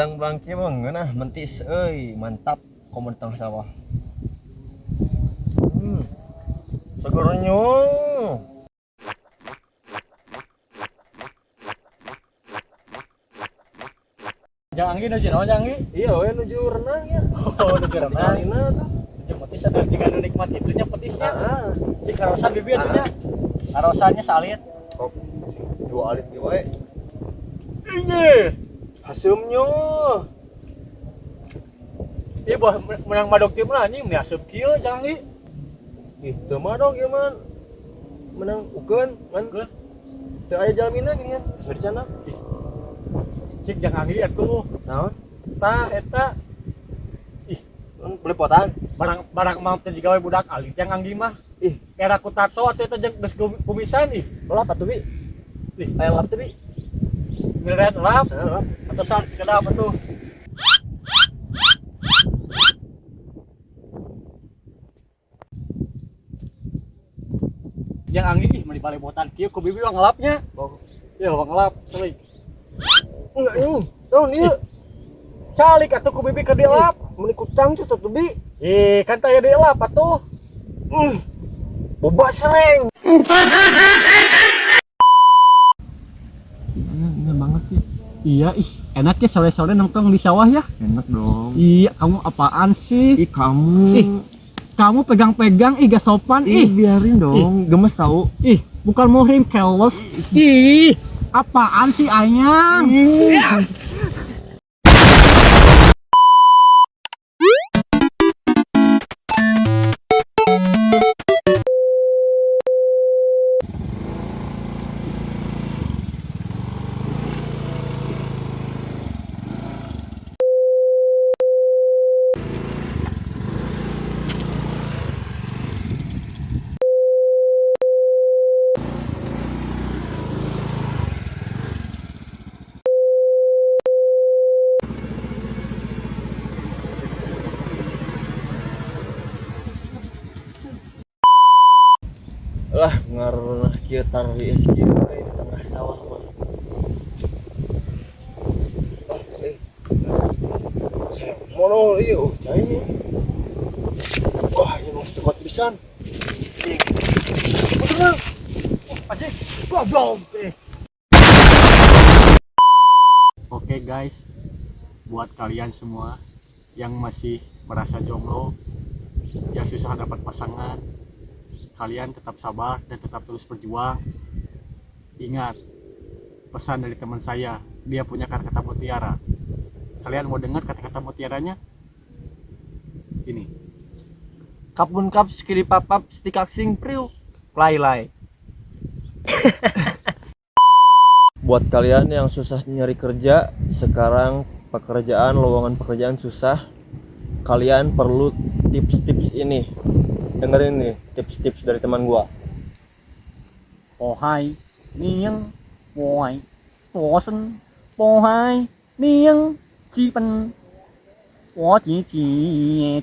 Barang-barang kieu mah ngeunah mentis euy, mantap komo di tengah sawah. Segernya. Jang Anggi nuju naon Jang Anggi? Iya we nuju renang ya. Oh, nuju renang. Tinggalina tuh. Nuju petis atuh jika nu nikmat itunya petisnya. Heeh. Cik karosan bibi atuh nya. Karosannya salit. Kok dua alit ge wae. Ini. Haseumnya. Ih, buah menang madog tim lah anjing meni asup kieu Jang Anggi. Ih, teu madog ieu mah. Menang ukeun, ngan Ukeun. Teu aya jalmina gini kan. Terus di sana. Ih. Cik Jang Anggi atuh. Naon? Tah eta Ih, belepotan. barang barang mah teh jiga we budak alit Jang Anggi mah. Ih, Era ku tato atuh eta jeung geus kumisan ih. lap atuh bi. Ih, Aya lap teh bi. Miliran lap Heeh, lap. atau saat sekedap atuh. Jang Anggi ih meni balebotan kieu ku bibi wang ngelapnya. Bau. Ya wang ngelap celik. Enggak ini. Naon ieu? Calik atuh ku bibi keur dilap. Meni kucang tuh atuh bi. Ih, kan taya dilap atuh. Boba sereng. Enak banget ya. Iya ih, enak ya sore-sore nongkrong di sawah ya. Enak dong. Iya, kamu apaan sih? Ih, kamu. Ih, kamu pegang-pegang ih gak sopan Ih, ih. biarin dong. Gemes tahu. Ih, bukan muhrim keles. Ih, apaan sih anyang? Ih. Lah ngarunah kieu tariis kieu we di tengah sawah mah. Ah, eh. Saya mono ieu cai nih. Wah, ieu mah kuat pisan. Ih. Bener. Anjing, goblok. Oke guys, buat kalian semua yang masih merasa jomblo, yang susah dapat pasangan, kalian tetap sabar dan tetap terus berjuang. Ingat pesan dari teman saya, dia punya kata-kata mutiara. Kalian mau dengar kata-kata mutiaranya? Ini. Kapun kap skili papap stikaksing priu lai lai. Buat kalian yang susah nyari kerja, sekarang pekerjaan, lowongan pekerjaan susah, kalian perlu tips-tips ini. Dengerin nih tips-tips dari teman gua. Pohai niang pohai bosen pohai niang cipen wo ji ji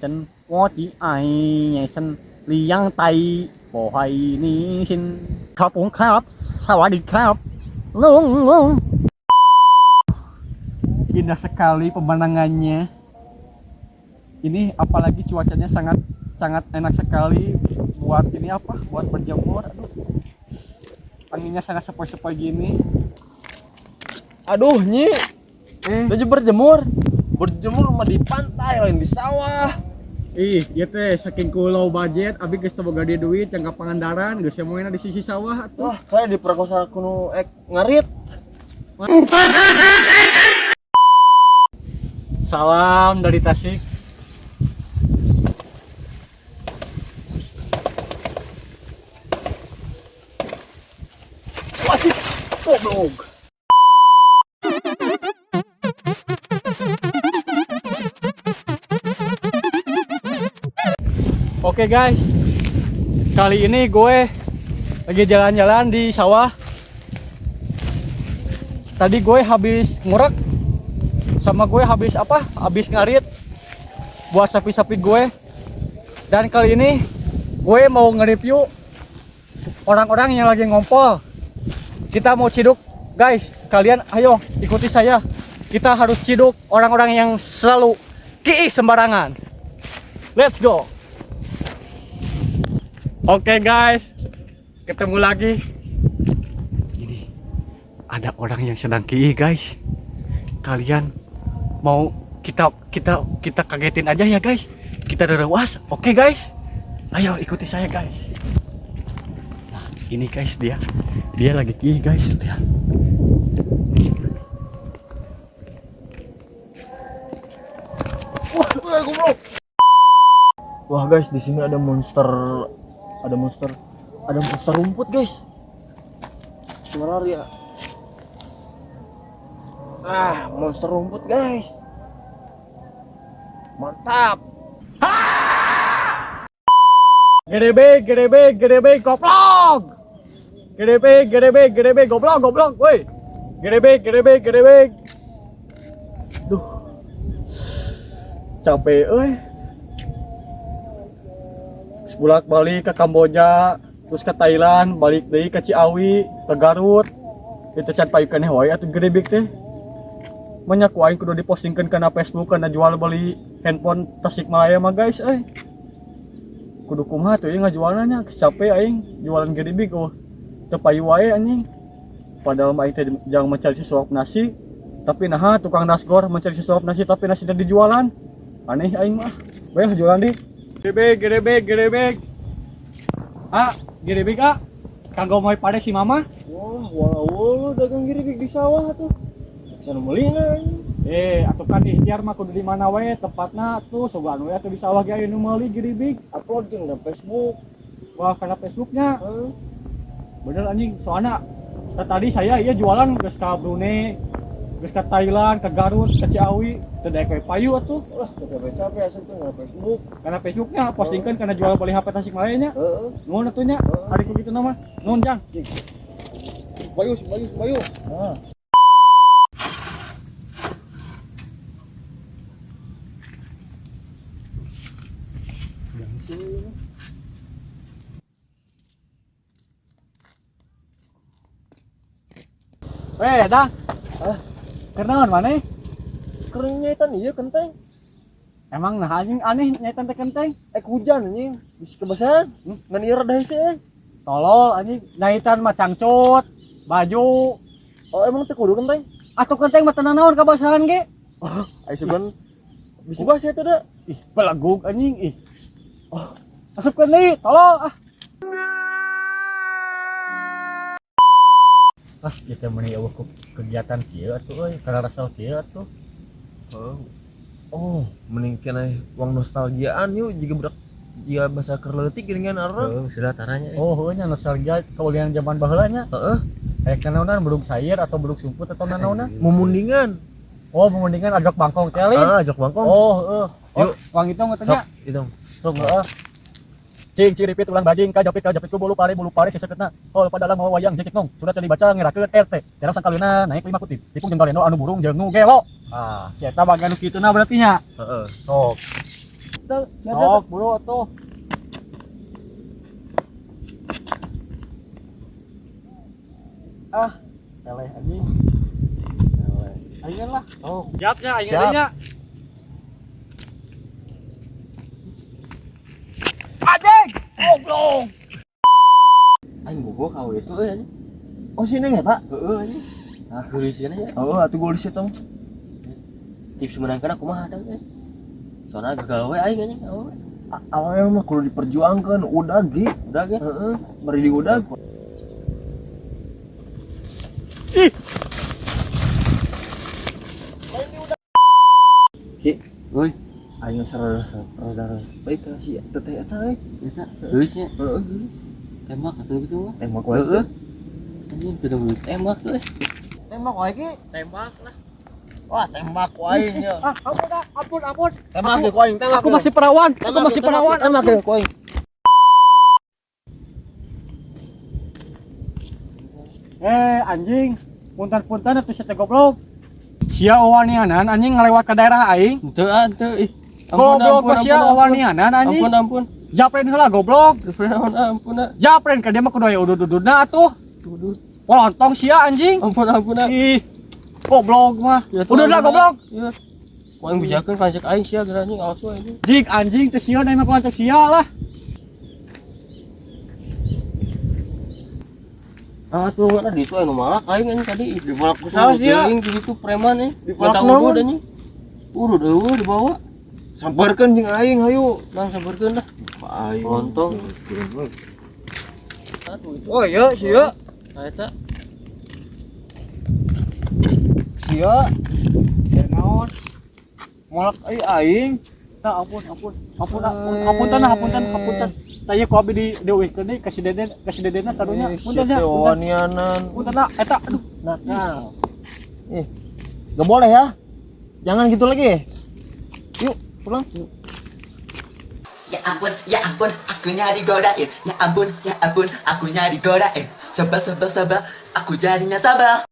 chen wo ji ai sen liang tai pohai ni sin ครับผมครับสวัสดีครับลุงลุง Indah sekali pemandangannya. Ini apalagi cuacanya sangat sangat enak sekali buat ini apa? Buat berjemur. Aduh. Anginnya sangat sepoi-sepoi gini. Aduh, Nyi. Baju berjemur. Berjemur mah di pantai, lain di sawah. Ih, ieu teh saking ku low budget, abi geus teu boga duit jang ka Pangandaran, geus semuanya di sisi sawah atuh. Wah, kayak diperkosa kuno ek ngarit. Salam dari Tasik. Wajib goblok. Oke guys, kali ini gue lagi jalan-jalan di sawah. Tadi gue habis ngurek, sama gue habis apa? Habis ngarit buat sapi-sapi gue. Dan kali ini gue mau nge-review orang-orang yang lagi ngompol. Kita mau ciduk guys, kalian ayo ikuti saya. Kita harus ciduk orang-orang yang selalu kiih sembarangan. Let's go. Oke guys, ketemu lagi. Ini ada orang yang sedang kiih guys. Kalian mau kita kita kita kagetin aja ya guys. Kita derewas. Oke guys. Ayo ikuti saya guys. Nah, ini guys dia. Dia lagi kiih guys, lihat. Wah, goblok. Wah guys, di sini ada monster, ada monster, ada monster rumput guys. Suara ya. Ah, monster rumput guys. Mantap. Gerebek, gerebek, gerebek, goblok. Gerebek, gerebek, gerebek, goblok, goblok, woi. Gerebek, gerebek, gerebek. Duh. Capek euy. Bolak balik ke Kamboja, terus ke Thailand, balik deui ke Ciawi, ke Garut. Itu can payu keneh wae atuh gerebek teh. Banyak wae kudu dipostingkeun kana Facebook kana jual beli handphone Tasikmalaya mah guys euy. Kudu kumaha tuh ieu ngajualna nya, geus capek aing jualan gerebek oh. Teu payu wae anjing. Padahal mah aing teh jangan mencari sesuap nasi, tapi naha tukang nasgor mencari sesuap nasi tapi nasi teh dijualan. Aneh aing mah. Weh jualan di. Gerebek, gerebek, gerebek. Ah, gerebek ah. Kanggo moe pade si mama. Wah, walau dagang gerebek di sawah tuh. Bisa meulina. Atuh kan ikhtiar mah kudu di mana we tempatna tuh sogaan we atuh di sawah ge aya nu meuli gerebek. Upload di Facebook. Wah, kana Facebooknya. Heeh. Bener anjing, soalnya tadi saya iya jualan geus ka Brunei, geus ka Thailand, ke Garut, ke Ciawi, teu daek we payu atuh. Wah, capek-capek asup tuh nggak Facebook. Kana Facebooknya postingkeun kana jual beli HP Tasikmalaya nya. Heeh. Nuhun atuh nya, ari ku kitu mah. Nuhun Jang. Bayu, Bayu, Bayu. Heeh. Weh, dah. Hah? Kenaon maneh? Keur nyaitan ieu kenteng. Emang nah anjing aneh nyaitan teh kenteng. Hujan anjing, bisa kebasahan. Ngan ieu rada hese euy. Tolol anjing, nyaitan mah cangcut, baju. Oh, emang teh kudu kenteng? Atuh kenteng mah teu nanaon kabasahan ge. Oh, ai sugan bisa basah eta da. Ih, belegug anjing ih. Oh, asupkeun deui, tolol ah. Ah, ieu teh meuni eueuh ku kegiatan kieu atuh euy, kana rasa kieu atuh. Oh. Oh, mending kena uang nostalgiaan yuk jika budak jika bahasa keur leutik geuningan arang. Heeh, sudah taranya. Oh, heueuh nya nostalgia kaulian zaman baheula nya. Heeh. Aya kanaonan bedug sayur atau bedug sumput atau nanaonan? Mumundingan. Oh, mumundingan ajok bangkong teh lain. Heeh, ajok bangkong. Oh, heeh. Oh, Yuk. uang hitung katanya. Sok, hitung. Sok, heeh. Cing ciripit ulang bajing ka japit ka japit ku bulu pare seseketna. Oh, padalang mau wayang jekik nong. Sudah teu dibaca ngerakeun RT. Jarang sangkaleuna naik 5 kutip. Tipung jeung galendo anu burung jeung nu gelo. Ah, si eta bagian nu kituna berarti nya. Heeh. Sok. Siapa? Sok, buru atuh. Ah, eleh anjing. Eleh. Aing lah. Oh. Siap nya, aing Siap. nya. Anjing! Goblok. Aing bogoh ka itu euy anjing. Oh, sini ya, Pak? Heeh anjing. Ah. Geulis nya. Oh, atuh geulis eta mah. Tips menangkan aku mah ada euy. Soalnya gagal we aing anjing. Awewe. Awalnya mah kudu diperjuangkan, udag ge. Udah ge. Heeh, mari diudag. Ih. Ki, Woi, aing sarada rada baik ka si teteh eta euy. eta geulis nya. Heeh, geulis. Tembak atuh gitu mah. Tembak wae. Heeh. Anjing kudu tembak tuh. Tembak wae ki. Tembak lah. Wah, tembak wae nya. Ah, ampun, ah, ampun, ampun. Tembak ge ku aing, tembak. Aku masih perawan, aku masih perawan. Tembak ge ku aing. Anjing, punten-punten atuh sia teh goblok. Sia owanianan anjing ngalewat ke daerah aing. Henteu ah, henteu ih. Goblok mah sia owanianan anjing. Ampun ampun. Japren heula goblok. Ampun ampun. Japren ka dia mah kudu aya udud-ududna atuh. Udud. Lontong sia anjing. Ampun ampun. Ih. Goblok mah. Ya, Udah lah goblok. Iya. Ku aing bejakeun ka cek aing sia geura anjing awas we anjing. Jik anjing teh sieun aing mah kulanceuk sia lah. Ah tuh enggak di itu anu malak aing anjing tadi. Dipalak ku saha sia? Anjing di situ preman eh. Dipalak Minta naon? udud anjing. Udud eueuh dibawa. Sambarkeun jeung aing hayu. Nang sambarkeun dah. Aing. Lontong. Aduh itu. Oh iya sia. Nah eta Sia Ya naon? malak ai aing. Tah ampun ampun. Ampun ampun hapunten hapunten hapunten. Tah ieu ku abi di dieuwihkeun deui ka si Deden ka si Dedena karunya. Punten ya. Sia teh Punten. wanianan. Punten lah eta aduh. Nakal. Ih. Gak boleh ya. Jangan gitu lagi. Yuk, pulang. Ya ampun, akunya digodain. Ya ampun, akunya digodain. Sebel, sebel, sebel, aku jadinya sebel.